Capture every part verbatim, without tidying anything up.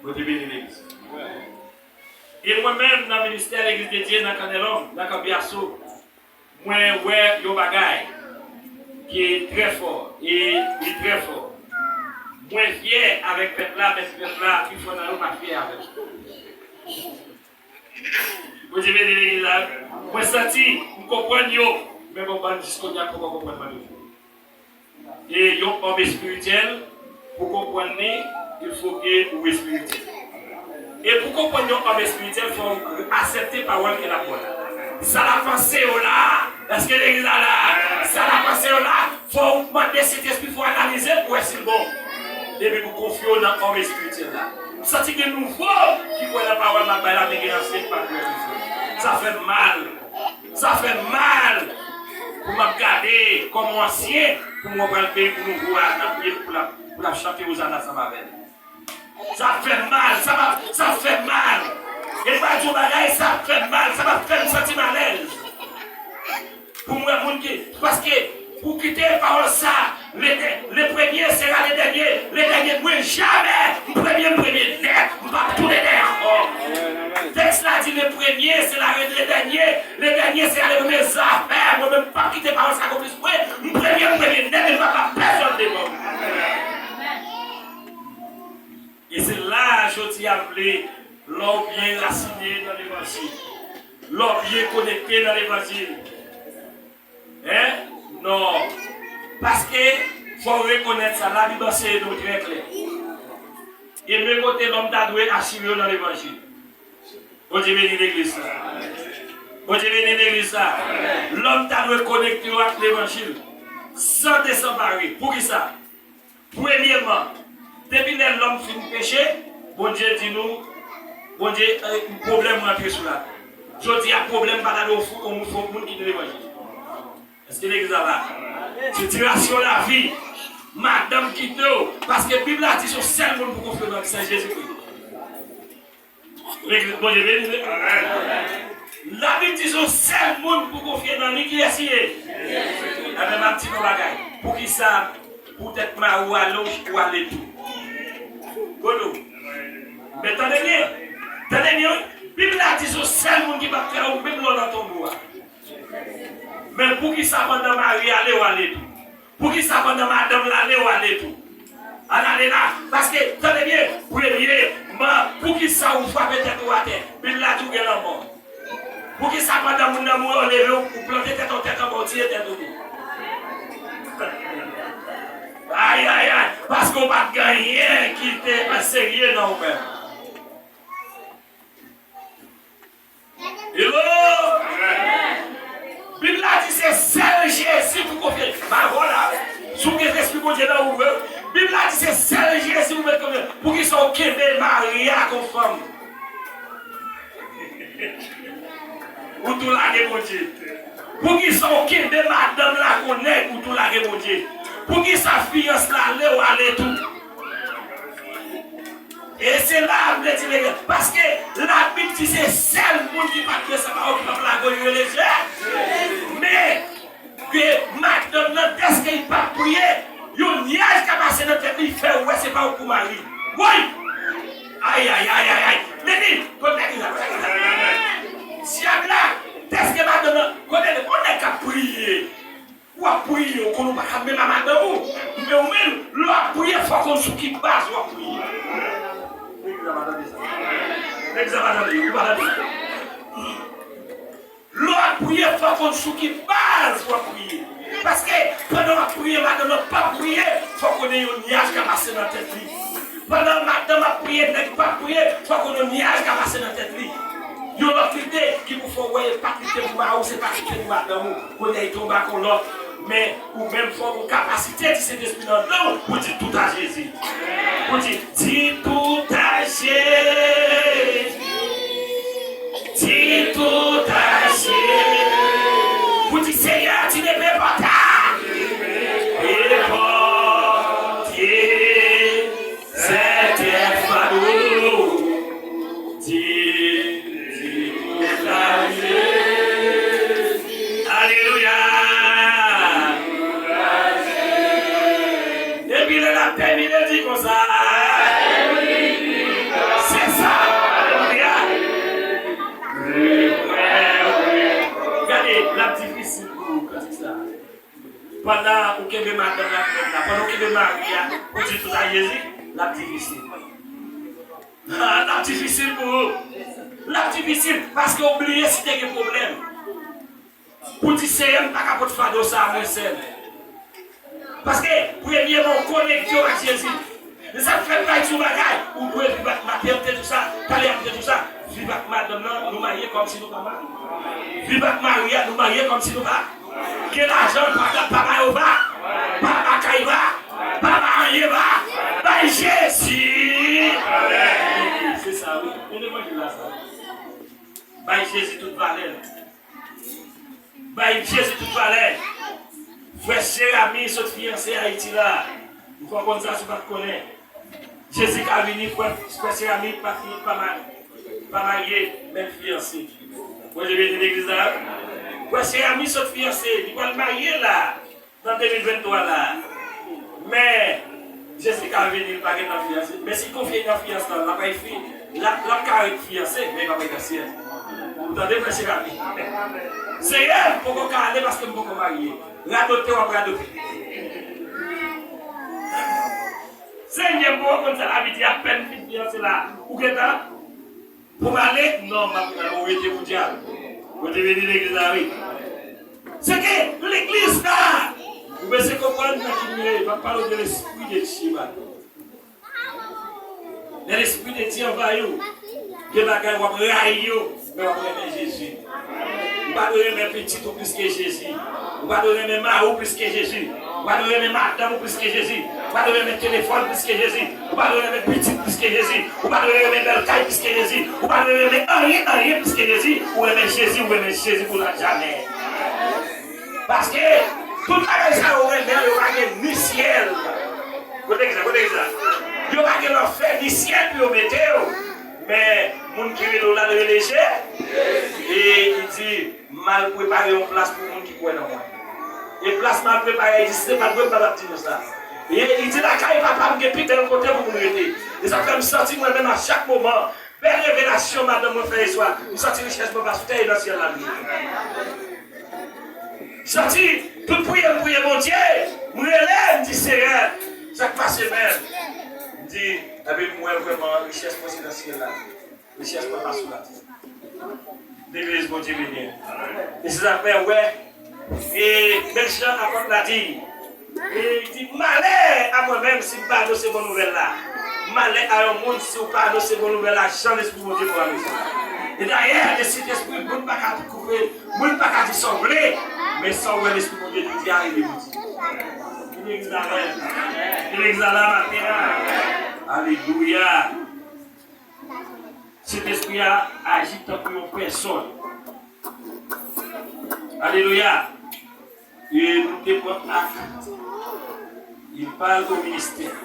Bondye beni legliz. E mwen menm nan ministè Legliz de Dye nan Kannelòm, nan Kanbyaso, mwen wè yon bagay ki trè fò, e li trè fò. Mwen fyè avèk pèp la, men si pèp la pi fò nan yo pa fyè avè m. Bondye beni legliz la. Mwen santi, m konprann yo, men bon, bann jiskounye a poko konprann mwen toujou. E yon òm espirityèl, pou konprann li, il faut que ou espirityèl. E pou konprann yon òm espirityèl, fò w aksepte pawòl ke l ap ba w la. Sa l ap ansenye w la, èske legliz la la? Sa l ap ansenye w la, fò w mande Sentespri, fò w analize l pou wè si l bon. Epi pou konfye w nan òm espirityèl la. M santi gen nouvo ki kwè nan pawòl m ap bay la, men gen ansyen ki pa kwè toujou. Sa fè m mal. Sa fè m mal pou m ap gade kòman ansyen pou mwen pral beni pou nouvo a nan pye l pou l ap, pou l ap chante Ozana ansanm avè l. Sa fè m mal, sa va, sa fè m mal. E m pral di yon bagay, sa fè m mal, sa va fè m santi m alèz. Pou m wè moun ki, paske pou kite pawòl sa, le, le premye sera le dènye, le dènye, mwen jamè, m premye, m premye nèt, m p ap tounen dèyè ankò. Tèks la di le premye sera le dènye, le dènye sera le premye, zafè, mwen menm m p ap kite pawòl sa konplis mwen, m premye, m premye nèt, e m p ap ba pèsonn devan m. E se la, jodi a, m vle, lè w byen rasine nan levanjil, lè w byen konekte nan levanjil, en? Non. Paske, fò w rekonèt sa, Labib anseye nou trè klè. E men kote lòm ta dwe asire w nan levanjil. Bondye beni legliz sa. Bondye beni legliz sa. Lòm ta dwe konekte w ak levanjil san desanpare. Poukisa? Premyèman, depi lè lòm fin peche, Bondye di nou, Bondye, eh, pwoblèm rantre sou latè. Jodi a, pwoblèm pa ta dwe yon fou, yon moun, yon moun kite levanjil. Èske legliz la la? Sitirasyon lavi, madanm kite w, paske Bib la di se yon sèl moun pou konfye w nan, se Jezikri. Legliz, Bondye beni, legliz. Labib di se yon sèl moun pou konfye nan li, kiyès li ye? Enben, m ap di nou bagay. Poukisa poutèt mari w ale, ou ale tou? Kote w? Men tande byen. Tande byen, wi. Bib la di se yon sèl moun ki p ap fè ou menm lè w nan tonbo a. Men poukisa pandan mari ale, ou ale tou? Poukisa pandan madanm la ale, ou ale tou? Ann ale la. Paske, tande byen, premyeman, poukisa ou frape tèt ou atè? Bib la di w gen lanmò. Poukisa pandan moun nan mouri, ou leve, ou, ou plante tèt ou tèt anba, ou tiye tèt ou tou? Ay, ay, ay. Paske ou pa t gen anyen ki te serye nan ou menm. Hello! Bib la di se sèl Jezi pou konfye. Ba vò la. Si w gen Lespri Bondye nan ou, wi. Bib la di se sèl Jezi pou met konfyans. Poukisa w kenbe mari a kon fanm? Ou tou lage Bondye. Poukisa w kenbe madanm la kon nèg, ou tou lage Bondye? Poukisa fiyans la ale, w ale tou? E se la m vle di legliz, paske Labib di se sèl moun ki pa t dwe sa pa wè pèp la, gwo rele Jezi. Men, ke madanm nan, dèske li pa priye, yon nyaj ka pase nan tèt li, fè w wè se pa yon kou mari. Woy! Ay, ay, ay, ay, ay. Men li, kote legliz la, kote legliz la? Dyab la, dèske madanm nan, kote li, yon nèg k ap priye. W ap priye, ou konn ou pa ka menm a madanm ou. Men ou menm, lè w ap priye, fò w konn sou ki baz w ap priye. Legliz la pa tande sa. Legliz la pa tande, ou pa tande. Lè w ap priye, fò w konn sou ki baz w ap priye. Paske, pandan w ap priye, madanm nan p ap priye, fò w konnen yon nyaj ka pase nan tèt li. Pandan madanm ap priye, nèg pa ap priye, fòk yon nyaj ka pase nan tèt li. Yon lòt lide ki pou fè w wè e pa t lide pou mari w, se pa t lide pou madanm ou. Kounye a, li tonbe ak yon lòt. Men, ou menm, fòk yon kapasite di Sentespri nan dan w pou di tout a Jezi. Pou di, di tout a Jezi. Di tout a Jezi. Pou di, Senyè, tu ne peux pas. N'importe. Sèten fado, di, di pou la vie. Alelouya. Epi lè l ap tèmine, di konsa. Pandan ou kenbe madanm la, pandan ou kenbe mari a, ou di tout a Jezi, l ap difisil. Ah, l ap difisil pou ou. L ap difisil paske ou bliye si te gen pwoblèm. Pou di, Seyè, m pa ka pote fado sa a mwen sèl. Paske, premyèman, ou konekte w ak Jezi. E sa k fè m bay ti yon bagay. Ou dwe viv ak madanm, m te di w sa. Talè a m te di w sa. Viv ak madanm nan, nou marye kòmsi nou pa marye. Viv ak mari a, nou marye kòmsi nou pa. Gen lajan, pa, pa ba yo va. Pa ba kay va. Pa ba anyen va. Bay Jezi. Se sa, wi. Men levanjil la, sa. Bay Jezi tout valè l. Bay Jezi tout valè. Frè Jerami sot fiyanse Ayiti la. Ou fò konn sa si w pa t konnen. Jezi ka vini, frè, frè Jerami pa, pa, ma- pa marye, men l fiyanse. Bondye beni legliz la. Frè Jerami sot fiyanse, li pral marye la. Nan de mil venntwa la. Men, Jezi ka vini, li pa gen nan fiyanse. Men si konfye nan fiyans lan, l ap rete fi-, l ap, l ap ka ret fiyanse, men li p ap ret nan syèl. Ou tande, frè Jerami? Seyè, m poko ka ale paske m poko marye. Radote w ap radote. Senyè, m poko konn sa David di, apèn m fin fiyanse la. Ou gentan Pou m ale? Non, m ap pran ou rete pou dyab. Bondye beni legliz la, wi. Se ke legliz la, ou bezwen konprann nan ki nou ye. M ap pale w de lespri de Dye maten. Lè lespri de Dye anvayi w, gen bagay w ap rayi yo, men w ap renmen Jezi. Ou pa dwe renmen pitit ou plis ke Jezi. Ou pa dwe renmen mari w plis ke Jezi. Ou pa dwe renmen madanm ou plis ke Jezi. Ou pa dwe renmen telefòn plis ke Jezi. Ou pa dwe renmen pitit plis ke Jezi. Ou pa dwe renmen bèl kay plis ke Jezi. Ou pa dwe renmen anyen, anyen plis ke Jezi. Ou renmen Jezi, ou renmen Jezi pou lajamè. Paske tout bagay sa yo renmen, yo pa gen ni syèl. Kote ki sa? Kote ki sa? Yo pa gen lanfè ni syèl pou yo mete yo. Men, moun ki rele w la, l rele Je-, e li di, M al prepare yon plas pou moun ki kwè nan mwen. E plas m al prepare a egziste, pa t vre m pa t ap di nou sa. E li di, Lakay Papa m gen pi bèl kote pou moun rete. E sa fè m santi mwen menm a chak moman, bèl revelasyon madanm mwen fè yèswa, m santi richès mwen pa sou tè e nan syèl la li ye. M santi tout priyè m priye Bondye, m rele, m di, Seyè, sa k pase menm? M di, Ebyen, m wè vrèman richès mwen se nan syèl la. Richès pa, pa sou latè. Legliz Bondye beni. E se sa k fè, wè, e menm jan apot la di, e li di, Malè a mwen menm si m pa anonse bon nouvèl la. Malè a yon moun si w pa anonse bon nouvèl la, jan Lespri Bondye pou anonse. E dayè, le Sentespri, moun pa ka koupe, moun pa ka di sa w vle, men sa w wè Lespri Bondye di, di a, e li di. Ki legliz la menm? Ki legliz la la maten an? Alelouya! Sentespri a aji tankou yon pèsòn. Alelouya! E nou te pran ak. Il parle au ministère.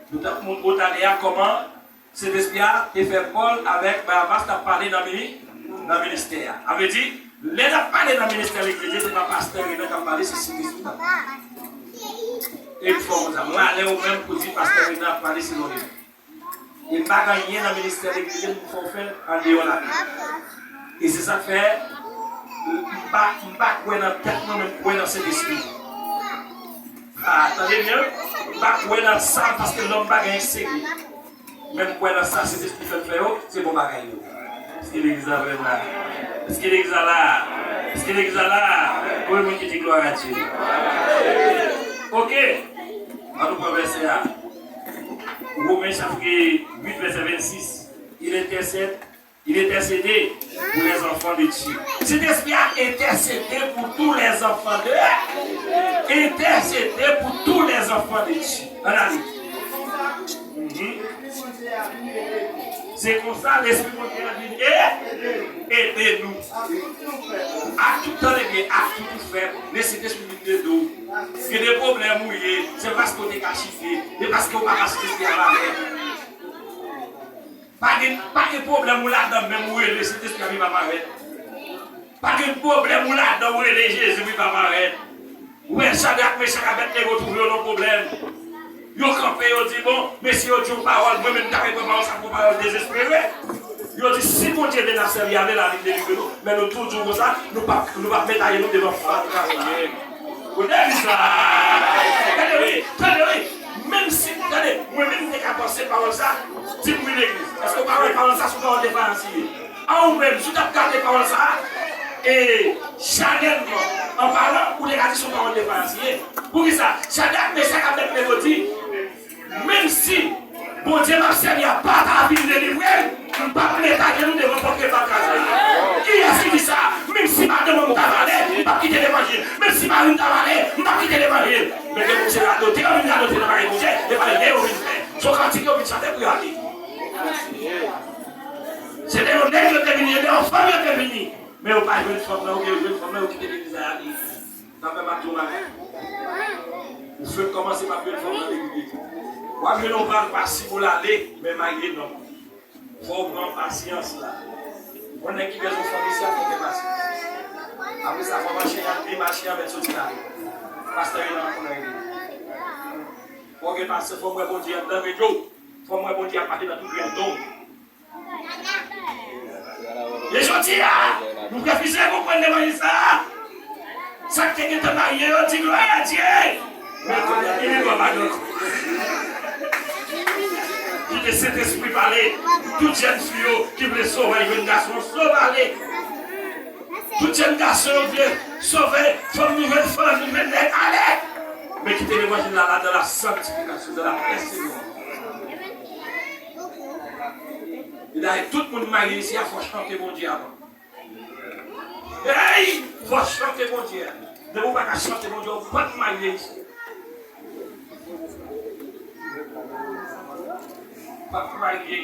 Nou t ap montre w talè a kòman Sentespri a te fè Pòl avèk Banabas t ap pale nan mini-, nan ministè a. Sa vle di, lè n ap pale nan ministè legliz, se pa pastè Renan k ap pale, se Sentespri k ap pale. E m fè w konn sa. Malè ou menm pou di pastè Renan ap pale selon li. E m pa gen anyen nan ministè legliz, m fè w fè andeyò la. E se sa k fè, m pa, m pa kwè nan tèt mwen, men m kwè nan Sentespri. Ah, tande byen, m pa kwè nan sa, paske lòm pa gen sekrè. Men m kwè nan sa Sentespri fè m fè yo, se bon bagay yo. Èske legliz la vrèman la? Èske legliz la la? Èske legliz la la? Konbyen moun ki di gloire à Dieu? Ok. Ann nou pran vèsè a. Women chapit uit, vèsè vennsis. Il intercède, il intercédait pour les enfants de Dieu. Sentespri a entèsede pou tou lèzanfan de, entèsede pou tou lèzanfan de Dieu. Ann ale. Mhm. Se konsa Lespri Bondye a vin e ede nou. Ak tout tan, ebyen, ak tout ou fè, men Sentespri vin ede w. Gen de pwoblèm ou ye, se paske w te ka chite, men paske w pa ka chite, se a valè. Pa gen, pa gen pwoblèm ou ladan, menm ou rele, Sentespri a vin pa parèt. Pa gen pwoblèm ou ladan, ou rele Jezi, li pa parèt. Ou wè Chadrak, Mechak, Abèdnego twouve yo nan pwoblèm. Yo kanpe, yo di, bon, mesye yo di yon pawòl, mwen menm ta renmen pawòl sa, yon pawòl dezespere. Yo di, si Bondye vle n ap sèvi avè l, li delivre nou. Men nou toujou konsa, nou p ap, nou p ap mete nou devan fatra sa. Ou legliz la. Tande wi, tande wi. Menm si, tande, mwen menm m te ka panse pawòl sa, di m wi legliz. Èske w pa wè pawòl sa se yon pawòl defayans li ye? A ou menm, si w t ap gade pawòl sa, e, chanèlman, an palan, ou te ka di se yon pawòl defayans li ye. Poukisa? Chadrak, Mechak ak Abèdnego di, menm si Bondye m ap sèvi a pa ta vin delivre m, m p ap met ajenou devan pòt repa kay la. Kiyès ki di sa? Menm si madanm mwen ta vale, m p ap kite levanjil. Menm si mari m ta vale, m p ap kite levanjil. Men gen moun se radote yo vin radote nan bagay Bondye, e pa lè yo vin fè. Se yon kantik yo vin chante pou yo ale. Se de yon nèg yo te vini, se de yon fanm yo te vini. Men yo pa jwenn fanm nan, oubyen yo jwenn fanm nan, yo kite legliz la, y ale. Sa fè m ap di w bagay. Ou fenk kòmanse p ap jwenn fanm nan legliz. W ap jwenn yon pa, pa si pou l ale, men marye non. Fò w pran pasyans la. Yon nèg ki bezwen fanm isi a, fò w gen pasyans. Apre sa, fò w mache, e mache anmèt soti la. Pastè yo nan konnen ede. Fò w gen pasyans, fò w wè Bondye anndan rejo. Fò w wè Bondye ap pase nan tout grenn don. E jodi a, nou refize konprann levanjil sa a. Sa k te gentan marye yo di glwa a Dye. Men kounye a, li menm pa gen ankò. Kite Sentespri pale. Tout jèn fi yo ki vle sove jèn gason, sove ale. Tout jèn gason yo vle sove fanm nou, jwenn fanm nou, jwenn nèg, ale. Men kite levanjil la, la dans la sanctification, dans la persévérance. E dayè, tout moun marye isi a, fò chante Bondye avan. Hey! Fò chante Bondye. Depi w pa ka chante Bondye, w pa t marye isi. Pa t marye.